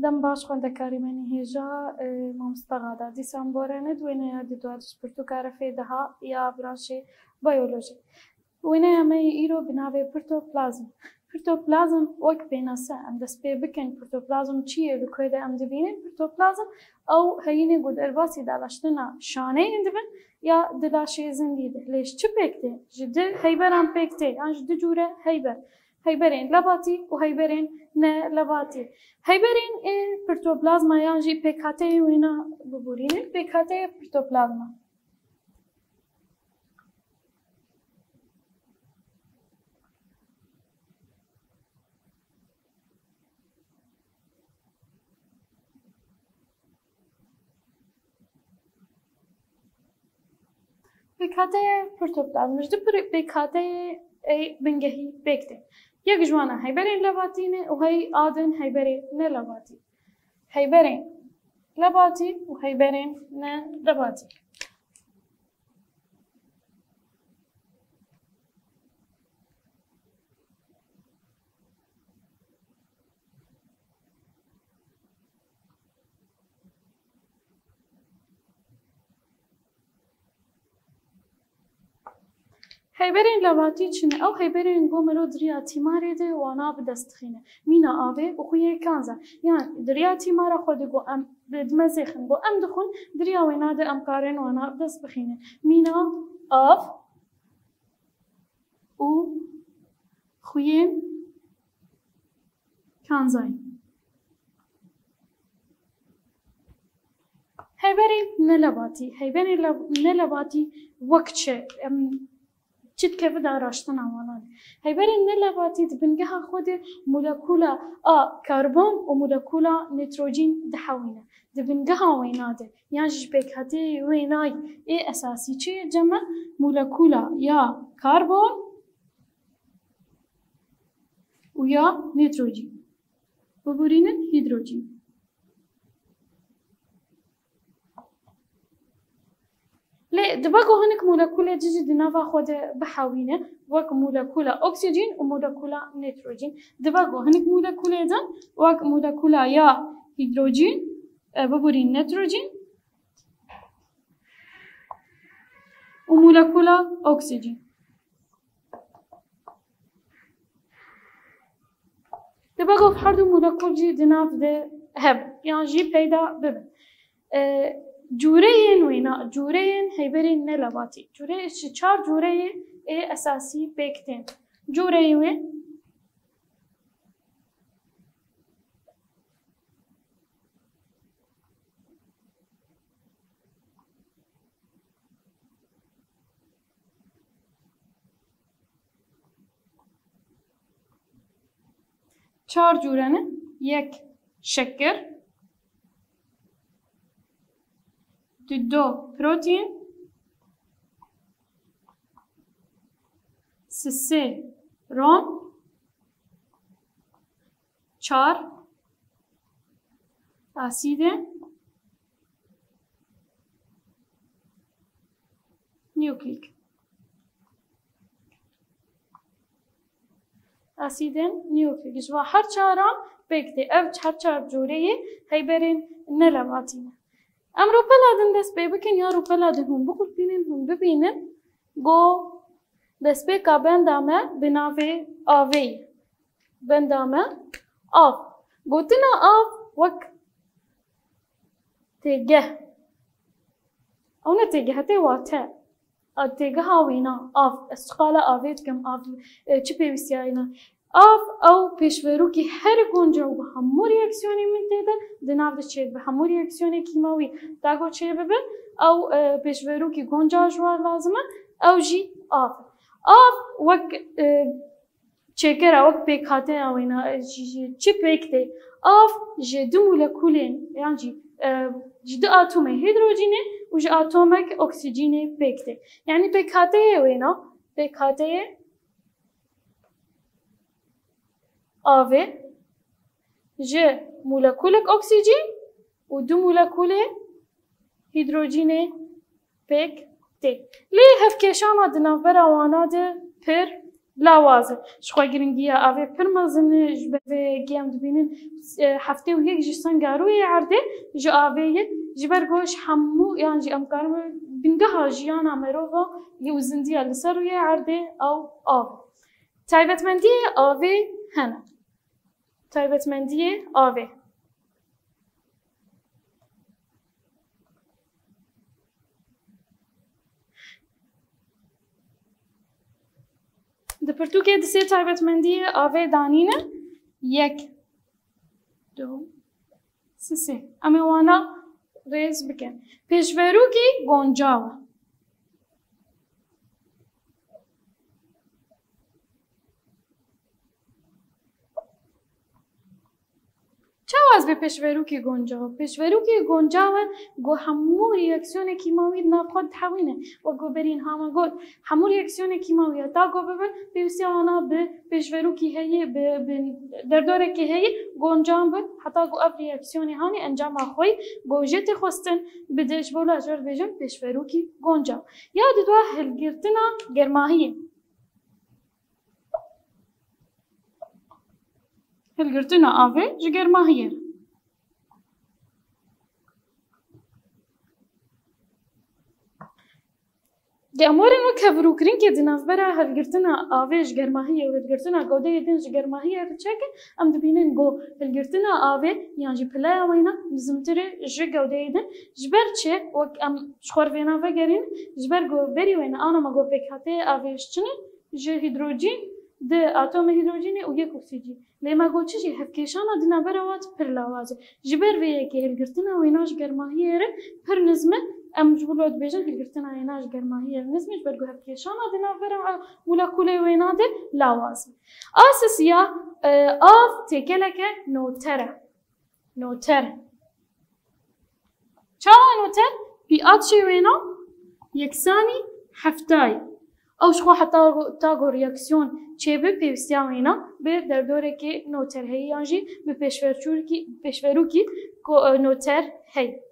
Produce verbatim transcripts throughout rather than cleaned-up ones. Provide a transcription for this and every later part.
Baş xwendekarê me nî hêja, e, mamosta Xada. Dîsa em borene di wêneya di dua ji pirtûka refê deha ya branşê biyolojî. Wêneya me yê îro bi navê pirtoplazm. Pirtoplazm wek pênase em dest pê bikin, pirtoplazm çi ye, li ku de em dibînin? Pirtoplazm ew heyînê ku derbasî dalaştina şaneyên dibin ya di laşê zindî de. Lê ji çi pêk tê? Ji du heyberan pêk tê, yan ji du cûre heyber. Heyberên lebatî û heyberên ne lebatî. Heyberên ê pirtoplazma yan jî pêkhateyê wêna biborînin, pêkhateyê pirtoplazma. Pêkhateyê pirtoplazm ji du pir-, pêkhateyê ê bingehî pêk tê. Yek ji wan a heyberên lebatî ne û hey a din heyberê nelebatî. Heyberên lebatî û heyberên nelebatî. Heyberên lebatî çi ne? Ew heyberên ku mero di riya tîmarê de wana bi dest dixîne. Mîna avê û xuyê kanza. Yan di riya tîmara xwe de ku em di, dimezêxin, ku em dixwin, di riya wêna de em karin wana bi dest bixînin. Mîna av û xuyên kanzayî. Heyberên nelebatî. Heyberên le-, nelebatî wek çi? Em çi dikeve daraştina wanan? Heyberên nelebatî di bingeha xwe de molekula a karbon û molekula nitrojîn dihewîne. Di bingeha wêna de, yan jî ji pêkhateyê wênayî ê esasî çi ye cem me? Molekula ya karbon û ya nitrojîn. Biborînin hîdrojîn. Lê dibe ku hinek molekulê din jî di nava xwe de bihewîne, wek molekula oksîjîn û molekula nitrojîn. Dibe ku hinek molekulê din, wek molekula ya hîdrojîn, e, biborîn nitrojîn û molekula oksîjîn. Dibe ku her du molekul jî di nav de hebin, yan jî peyda bibin. E, cûreyên wêna, cûreyên heyberên nelebatî. Cûreyê, ji çar cûreyê ê esasî pêk tên. Cûreyê wê Çar cûre ne. Yek şekir, dido protein, sisê ron, çar asîdê nukleik. Asîdên nukleik. Ji va her çaran pêk tê. Ev her çar cûreyê heyberên nelebatî ne. Em rûpela din dest pê bikin ya rûpela din hûn biqulpînin, hûn bibînin. Go destpêka benda me bi navê avê ye. Benda me av. Gotina av wek têgeh. Ew ne têgeh, tê wate. A, têgeha wêna, av. Ez çiqala avê dikim, av, e, çi pêwîstiya wêna? Av, ew pêşverokî her gonca û bi hemû reaksiyonê min tê de, di nav de çêdibe. Hemû reaksiyonê kîmawî, ta ku çêbibe, ew, e, pêşverokî gonca ji wan lazim e, ew jî av. Av wek, e, çêkera, wek pêkhateya wêna, ji, ji çi pêk tê? Av ji du molekulên, yan jî, e, ji du atomê hîdrojînê û ji atomek oksîjînê pêk tê. Yanî pêkhateyê wêna, pêkhateyê avê ji molekulek oksîjîn û du molekulê hîdrojînê pêk tê. Lê hevkêşana di navbera wana de pir lawaz e. Ji xwe giringiya avê pir mezin e, ji ber vê yekê em dibînin, e, heftê û yek jî senga rûyê erdê ji avê ye. Ji ber ku ji hemû, yan jî em karin bingeha jiyana merova û zindiya li ser rûyê erdê ew av. Taybetmendiyê avê hene. Taybetmendiyê avê. Di pirtûkê di sê taybetmendiyê avê danîne. Yek, du, sê, sê. Em ê wana rêz bikin. Pêşverûkî goncaw e. Çawa ez bê pêşverûkî goncaw? Pêşverûkî goncaw e, ku hemû reaksiyonê kîmawî di nav xwe dihewîne. Wek ku berî niha me got, hemû reaksiyonê kîmawî heta ku bibin, pêwîstiya wana bi pêşverûkî heyî, bi, bi derdorekê heyî goncaw bin, heta ku ev reaksiyonê hanê encama xwe yî ku jê tê xwestin bide, ji bo la ji we re dibêjin pêşverûkî goncaw. Ya didwa hilgirtina germahiyê. Hilgirtina avê ji germahiyê re. Dê em werin wek hevrûkirînkê di navbera hilgirtina avê ji germahiyê û hilgirtina gewdeyê din ji germahiyê re çêkin, em dibînin ku hilgirtina avê yan jî pileya wêna nizmtir e ji gewdeyê din. Ji ber çi? Wek em ji xwe re vêna vegerîn, ji ber ku berî wêna ana me got pêkhateyê avê ji çi ne? Ji hîdrojîn, di atomê hîdrojînê û yek oksîjî. Lê me got çi jî hevkêşana di navbera wan pir lawaz e. Ji ber vê yekê hilgirtina wêna ji germahiyê re pir nizm e. Em ji bo dibêjin hilgirtina wêna ji germahiyê re nizm e, ji ber ku hevkêşana di navbera molekûlê wêna de lawaz e. A sisiya, e, av têkeleke noter e. Noter. Çawa noter? pH-ê wêna yeksanî hefta ye. Ew ji xwe heta go-, ta ku reaksiyon çêbe pêwîstiya wêna bi derdorekê noter heye yan jî bi pêşverçûrkî-, pêşverûkî ko-, noter heye.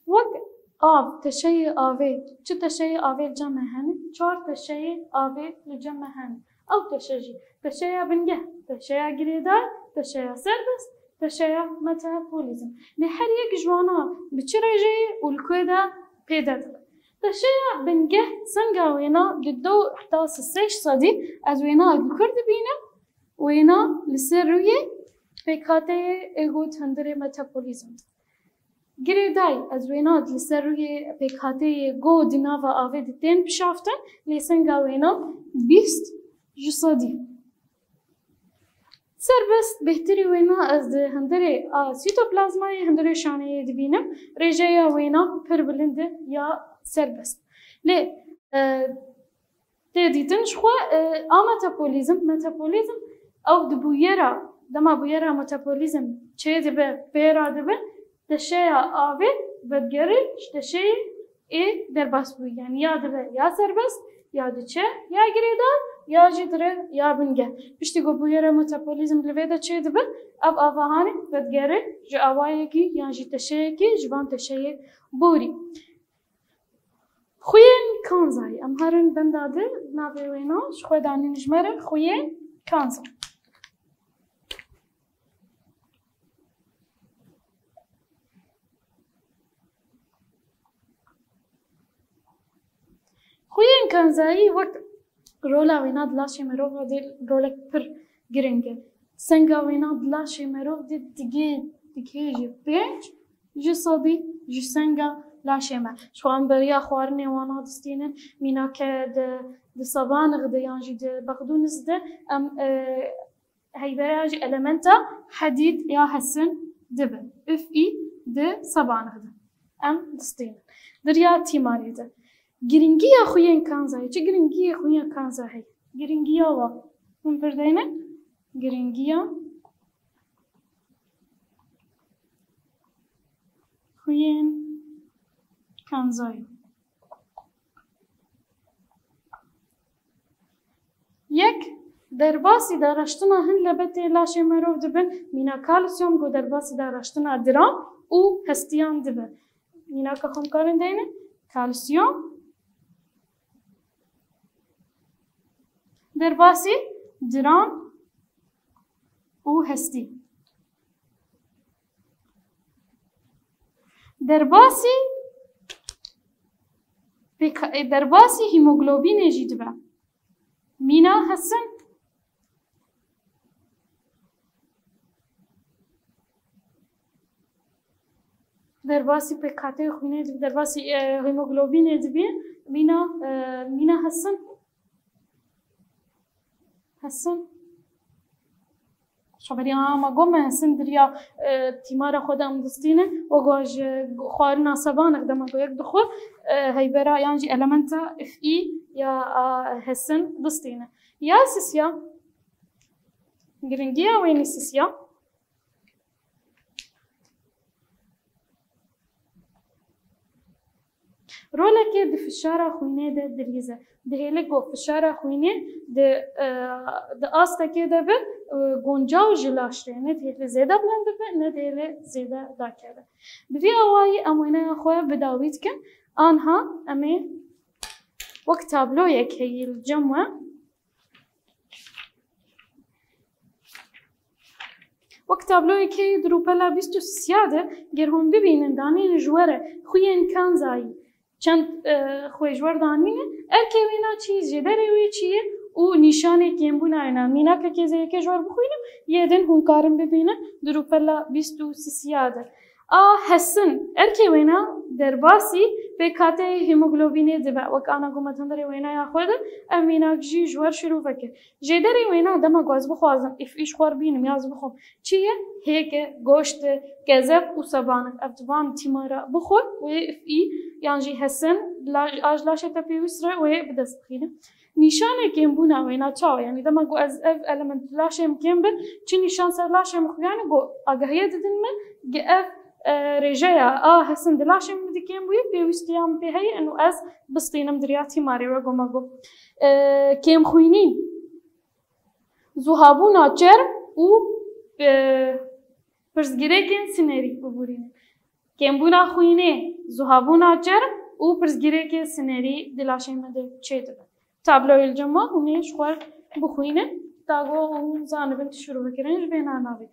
Wek av, teşeyê avê, çi teşeyê avê li cem me hene? Çar teşeyê avê li cem me hene. Ew teşe jî, teşeya bingeh, teşeya girêdar, teşeya serbest, teşeya metabolîzm. Lê her yek ji wana bi çi rêjeyê û li ku de pêde dibe? Teşeya bingeh senga wêna di du heta sisê sedî ez wêna li kur dibînim, wêna li ser rûyê pêkhateyê ê got hundirê metabolîzm. Girêdayî, ez wêna li ser rûyê pêkhateyê go di nava avê de tên bişaftin, lê senga wêna bîst ji sedî. Serbest, bêhtirî wêna ez di hundirê a sîtoplazmayê, hundirê şaneyê dibînim, rêjeya wêna pir bilind e ya serbest. Lê, e, Tê dîtin ji xwe, e, a metabolîzm, metabolîzm ew di bûyera, dema bûyera metabolîzm çêdibe, pê re dibe, teşeya avê vedigere ji teşeyê ê derbasbûyî. Yanî ya dibe ya serbest, ya diçe ya girêdar, ya jî dire ya bingeh. Piştî ku bûyera metabolîzm li vê de çêdibe, ev ava hanê vedigere ji awayekî yan jî teşeyekî ji van teşeyê borî. Xuyên kanzayî. Em herin benda di navê wêna ji xwe danîn ji me re, xuyên kanzayî. Xuyên kanzayî wek rola wêna di laşê mirova de rolek pir giring e. Senga wêna di laşê mirov de digê, digihêje pênc ji sedî ji senga laşê me. Ji xwe em beriya xwarinê wana distînin, mînake di, di sebanix de yan jî di bexdûnis de em, e, heybereya jî elementa hedîd ya hesin dibe. Üf î di sebanix de em distînin. Di riya tîmarê de. Giringiya xuyên kanzayê. Çi giringiyê xuyên kanza heye? Giringiya wa. Hûn vir deyne? Giringiya xuyên kanzayê. Yek, derbasî dareştina hin lebetê laşê merov dibin, mîna kalsiyum ku derbasî dareştina diran û hestiyan dibe. Mînaka xwe em karin deynin, kalsiyum, Derbasî Diran û hestî. Derbasî pêka-, e, derbasî hemoglobînê jî dibe. Mîna hesin. Derbasî pêkhateyê xwînê dibe, derbasî, e, hemoglobînê dibe. Mîna, e, mîna hesin. Hesin. Xeberiya ma got me hesin diriya, e, tîmara xwe de em distîne. Wego ji xwarina sebanek dema ku yek dixwe, e, heybera yan jî elementa F E ya, a, hesin distîne. Ya sisiya, giringiya wênî sisiya. Rolekê di fişara xwînê de dilîze. Dihêle ku fişara xwînê di, e, di astekê de be, e, guncaw ji laşê, ne dihêle zêde bilind bibe, ne dihêle zêde dakeve. Bi vî awayî em wêneya xwe bi dawî dikin. Anha em ê wek tabloyek heyî li cem we. Wek tabloyekê di rûpela bîst û sisiya de ger hûn bibînin danîn ji we re xuyên kanzayî çend, e, xwê ji we re danîne, erkê wêna çi ye, jêderê wê çi ye û nîşanê kêmbûna wêna. Mînakekê zêyekê ji we re bixwînim, yê din hûn karin bibînin di rûpela bîst û sisiya de. A hesin, erkê wêna derbasî pêkhateyê hemoglobînê dibe. Wek ana ku me di hundirê wêneya xwe de, ev mînak jî ji we re şirove kir. Jêderê wêna dema ku ez bixwazim F E ji xwe re bînim ya ez bixwim çi ye? Hêk e, goşt e, kezeb û sebanek. Ev di van tîmara bixwe, wê F E yan jî hesin, la-, a ji laşê te pêwîst re wê bi dest bixîne. Nîşanê kêmbûna wêna çawa? Yanî dema ku ez ev element di laşê min kêm bin, çi nîşan ser laşê min xuyane ku agahiye didin min, gi ev, e, rêjeya a hesin di laşê min di kêm bûye, pêwîstiya min pê heye, eno ez bistînim diriya tîmarê we goma got. E, kêmxwînî, zuhabûna çerm û, e, pirsgirêkên sinerî bibûrînin. Kêmbûna xwînê, zuhabûna çerm û pirsgirêkê sinerî di laşê me de çêdibe. Tabloyê li cem we hûn ê ji xwe re bixwînin, ta ku hûn zanibin tu şirove kirin ji vê navê.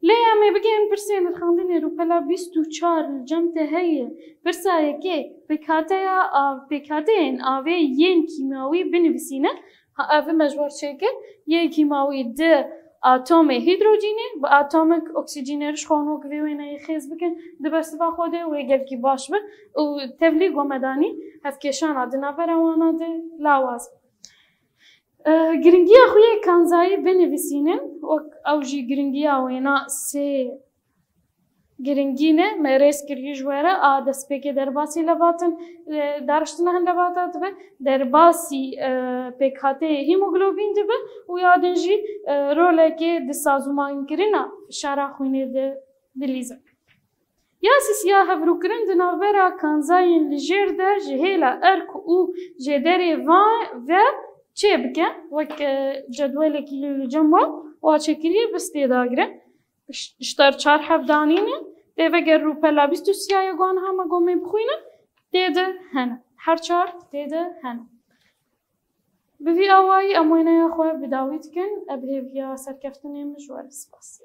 Lê em ê bigihên pirsê nirxandinê rûpela bîst û çar li cem te heye. Pirsa yekê, pêkhateya av, pêkhateyên avê yên kîmawî binivîsîne. Ha, ev me ji we re çêkir. Yên kîmawî di atomê hîdrojînê bi atomik oksîjînê re ji xwe hûn wek vê wêneyê xêz bikin, di bersiva xwe de wê gelkî baş be û tevlî gomedanî hevkêşana di navbera wana de lawaz be. E, giringiya xwe yê kanzayî binivîsînin, wek ew jî giringiya wêna sê giringî ne, me rêz kiriye ji we re, a destpêkê derbasî levatin, e, dariştina hin levata dibe, derbasî, e, pêkhateyê hemoglobîn dibe û ya din jî, e, rolekê di sazûmankirina fişara xwînê de dilîze. Ya sisiya hevrûkirin di navbera kanzayên li jêr de ji hêla erk û jêderê va-, ve çê bike, wek, e, cedwelekî li cem we wa çêkirî bi stê dagire. Ş-, ji te re çar heb danîne, tê veger rûpela bîst û siyayê wan hema gomê bixwînin, tê de hene. Her çar tê de hene. Bi vî awayî em wêneya xwe bi dawî dikin, ev hêviya serkeftinê min ji we re spas.